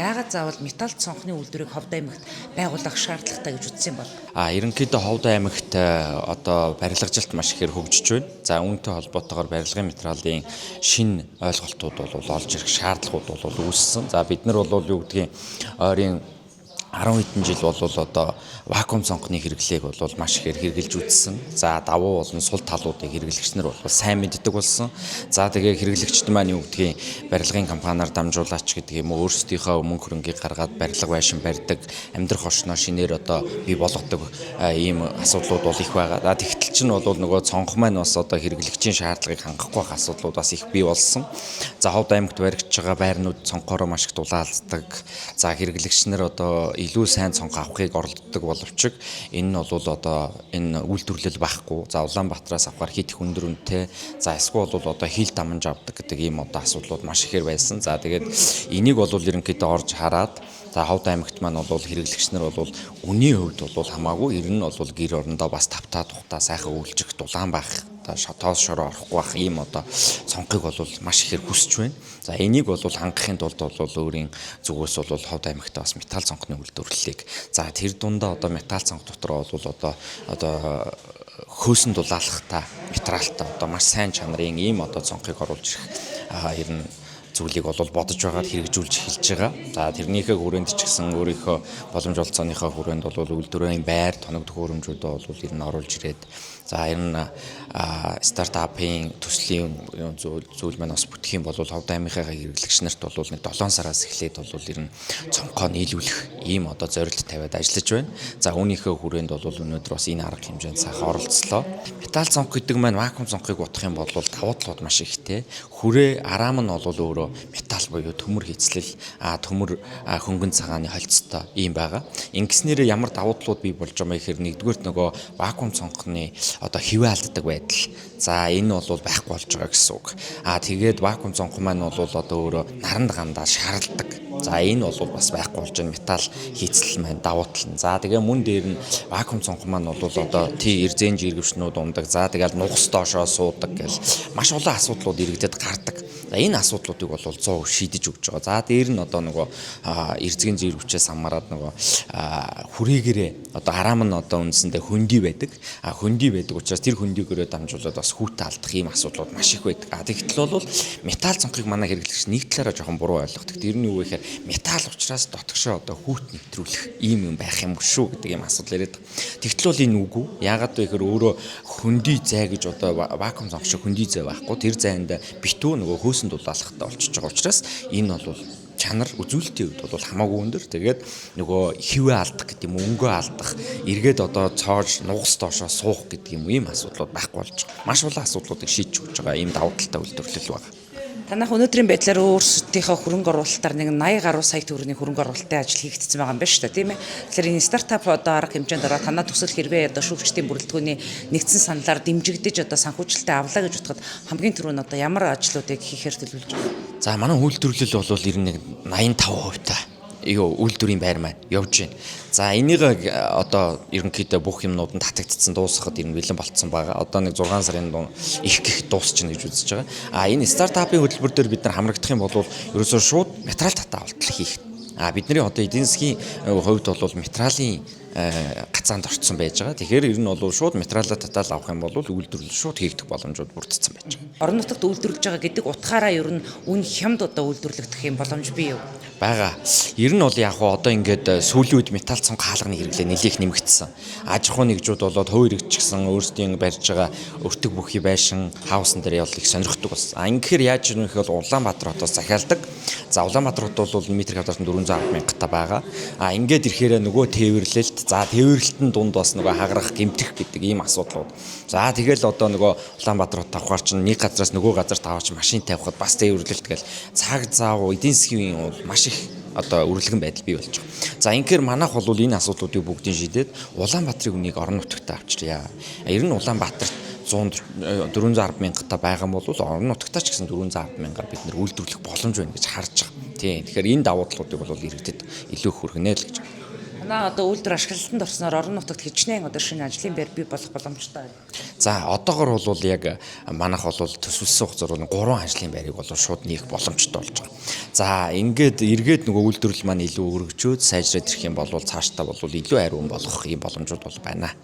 Яагаад заавал металл цонхны үйлдвэрийг Ховд аймагт байгуулах шаардлагатай гэж үзсэн юм бол? Ерөнхийдөө Ховд аймагт одоо барилгажилт маш ихээр хөгжиж байна. За, үүнтэй холбоотойгоор барилгын материалын шинэ ойлголтууд бол олж ирэх шаардлагууд бол үүссэн. За, бид нар бол юу гэдгийг ойрын 10 хэдэн жил бол одоо вакуум цонхны хэрэглээг бол маш ихээр хэрэгжилж үзсэн. За, давуу болон сул талуудыг хэрэглэгч нар бол сайн мэддэг болсон. За, тэгээ хэрэглэгчд маань юу гэдгийг барилгын компаниар дамжуулаач гэдэг юм уу, өөрсдийнхөө мөнгө хөрөнгийг гаргаад барилга байшин барьдаг, амьдрах орчноо шинээр одоо бий болгодог ийм асуудлууд бол их байгаа. За, тэгтэл чинь бол нөгөө цонх маань бас одоо хэрэглэгчийн шаардлагыг хангахгүй байх асуудлууд бас их бий болсон. За, Ховд аймагт баригдаж байгаа байрнууд цонхоороо маш их дулаалддаг. За, хэрэглэгч нар одоо илүү сайн цонх авахыг оролддог боловч энэ нь бол одоо энэ үйлдвэрлэл байхгүй. За, Улаанбаатараас авахар хэт их өндөр үнэтэй. За, эсвэл бол одоо хил дамнаж авдаг гэдэг ийм одоо асуудлууд маш ихээр байсан. За, тэгээд энийг бол ерөнхийдөө орж хараад, за, Ховд аймагт маань бол хэрэглэгч нар бол үнийн хувьд бол хамаагүй, ер нь бол гэр орондоо бас тавтаа тухтаа сайхан үйлчих, дулаан байх, одоо тоос шороо орохгүй байх ийм одоо цонхыг бол маш ихээр хүсэж байна. За, энийг бол хангахын тулд бол өөрийн зүгээс бол Ховд аймагт бас металл цонхны үйлдвэрлэлийг, за, тэр дундаа одоо металл цонх дотор бол одоо хөөсөн дулаалхтай материалтай, одоо маш сайн чанарын ийм одоо цонхыг оруулж ирэх ер нь зүйлийг бол бодож байгаад хэрэгжүүлж эхэлж байгаа. За, тэрнийхээ хүрээнд ч гэсэн өөрийнхөө боломж олцооныхоо хүрээнд бол үйлдвэрийн байр, тоног төхөөрөмжүүдөө бол ер нь оруулж ирээд, за, ер нь стартапын төслийн зүйл маань бас бүтэх юм бол Ховд аймгийнхаа хэрэглэгч нарт бол нэг 7 сараас эхлээд бол ер нь цонхоо нийлүүлэх ийм одоо зорилт тавиад ажиллаж байна. За, үүнийхээ хүрээнд бол өнөөдөр бас энэ арга хэмжээнд сайхан оролцлоо. Металл цонх гэдэг маань вакуум цонхыг бодох юм бол давуу талууд маш ихтэй. Хүрээ араам нь бол өөрөө металл буюу төмөр хийцлэл, төмөр хөнгөн цагааны холцтой ийм байгаа. Ингэснээрээ ямар давуу талууд бий болж байгаа юм бэ гэхээр нэгдүгээрт нөгөө вакуум цонхны одоо хэвээ алддаг байдал. За, энэ бол байхгүй болж байгаа гэсэн үг. Тэгээд вакуум цонх маань бол одоо өөрөө наранд гандаа шаралдаг. За, энэ бол бас байхгүй болж байна. Металл хийцэл маань давуу тал нь. За, тэгээ мөн дээр нь вакуум цонх маань бол одоо тий эрзэн жиргэвчнүүд ундаг. За, тэгэл нугас доошоо суудаг гэл маш олон асуудлууд иргэдэд гардаг. За, энэ асуудлуудыг бол 100% шийдэж өгч байгаа. За, дээр нь одоо нөгөө эрзгийн жиргэвчээс хамаарат нөгөө хүрээгээрээ одоо араам нь одоо үндсэндээ хөндөй байдаг. Хөндөй байдаг учраас тэр хөндийгөөрөө дамжуулаад бас хүүтэ алдах ийм асуудлууд маш их байдаг. Тэгтэл бол металл цонхыг манай хэрэглэгч нэг талаараа жоохон буруу ойлгодог. Тэр нь юу вэ гэхээр металл учраас дотгошоо одоо хүүт нэвтрүүлэх ийм юм байх юм шүү гэдэг ийм асуудал яриад. Тэгтэл бол энэ үгүй. Яагаад вэ гэхээр өөрөө хөндөй зай гэж одоо вакуум цонх шиг хөндөй зай байхгүй. Тэр зайнд битүү нөгөө хөөсөн дулаалхтай болчихж байгаа учраас энэ бол чанар үзүүлэлтийн хувьд бол хамаагүй өндөр. Тэгээд нөгөө хэвээ алдах гэдэг юм уу, өнгөө алдах, эргээд одоо цоож нугас доошоо суух гэдэг юм уу, ийм асуудлууд байхгүй болж байгаа. Маш олон асуудлуудыг шийдэж өгч байгаа ийм давуу талтай үйлдвэрлэл байна. Танайх өнөөдрийн байдлаар өөрсдийнхөө хөрөнгө оруулалтаар нэг 80 гаруй сая төгрөгийн хөрөнгө оруулалтын ажил хийгдсэн байгаа юм байна шүү дээ, тийм ээ. Тэгэхээр энэ стартап одоо арга хэмжээнд ороод танай төсөл хэрвээ одоо шүүгчдийн бүрэлдэхүүний нэгдсэн саналаар дэмжигдэж одоо санхүүжилтээ авлаа гэж бодоход хамгийн түрүүнд одоо ямар ажлуудыг хийхээр төлөвлөж байна? За, манай үйлдвэрлэл бол ер нь нэг 85% та юу үйлдвэрийн байр маань явж байна. За, энийг одоо ерөнхийдөө бүх юмнууд нь татагдсан, дуусгахад ер нь бэлэн болцсон байгаа. Одоо нэг 6 сарын дунд их гих дуусчихна гэж үзэж байгаа. Энэ стартапын хөтөлбөр дээр бид нар хамрагдах юм бол ерөөсөө шууд материал татаа болтол хийх. Бидний одоо эдийн засгийн хувьд бол материалын гацаанд орцсон байж байгаа. Тэгэхээр ер нь бол шууд материалаа татаал авах юм бол үйлдвэрлэл шууд хийгдэх боломжууд бүрдсэн байж байгаа. Орон нутагт үйлдвэрлэж байгаа гэдэг утгаараа ер нь үн хямд одоо үйлдвэрлэгдэх юм боломж бий юу? Байгаа. Ер нь бол яг хуу одоо ингээд сүүлийн үед металл цонх хаалганы хэрэглээ нэлээх нэмэгдсэн. Аж ахуй нэгжүүд болоод хувь иргэд ч гэсэн өөрсдийн барьж байгаа өртөг бүхий байшин хаусан дээр явал их сонирхдаг болсон. Ингэхээр яаж юм гэхээр Улаанбаатар хотоос захиалдаг. За, Улаанбаатар хот бол метр квадрат 410 мянгата байгаа. Ингээд ирэхээр нөгөө тээвэрлэлт, за, тээвэрлэлтэн дунд бас нөгөө хагарах, гэмтэх гэдэг ийм асуудлууд. За, тэгэл одоо нөгөө Улаанбаатар хот авахар чинь нэг газраас нөгөө газарт аваач машин тавихад бас тээвэрлэлт гэл цаг зав эдийн засгийн бол маш их одоо үрлэгэн байдал бий болж байгаа. За, ингэхээр манайх бол энэ асуудлуудыг бүгдийг шийдээд Улаанбаатарын үнийг орон нутагт авчиръя. Ер нь Улаанбаатарт 100 410 мянгата байгаа юм бол орон нутагтаа ч гэсэн 410 мянгаар бид нэр үйлдвэрлэх боломж байна гэж харж байгаа. Тийм. Тэгэхээр энэ давуу талуудыг бол иргэдэд илүү хүргэнэ л гэж. Танай одоо үйлдвэр ашиглалтанд орсноор орон нутагт хичнээн одоо шинэ ажлын байр бий болох боломжтой байна. За, одоогор бол яг манайх бол төсөлсөн хугацаар бол 3 ажлын байрыг бол шууд нээх боломжтой болж байгаа. За, ингээд эргээд нөгөө үйлдвэрлэл маань илүү өргөжөөд сайжраад ирэх юм бол цаашдаа бол илүү ариун болгох юм боломжууд бол байна.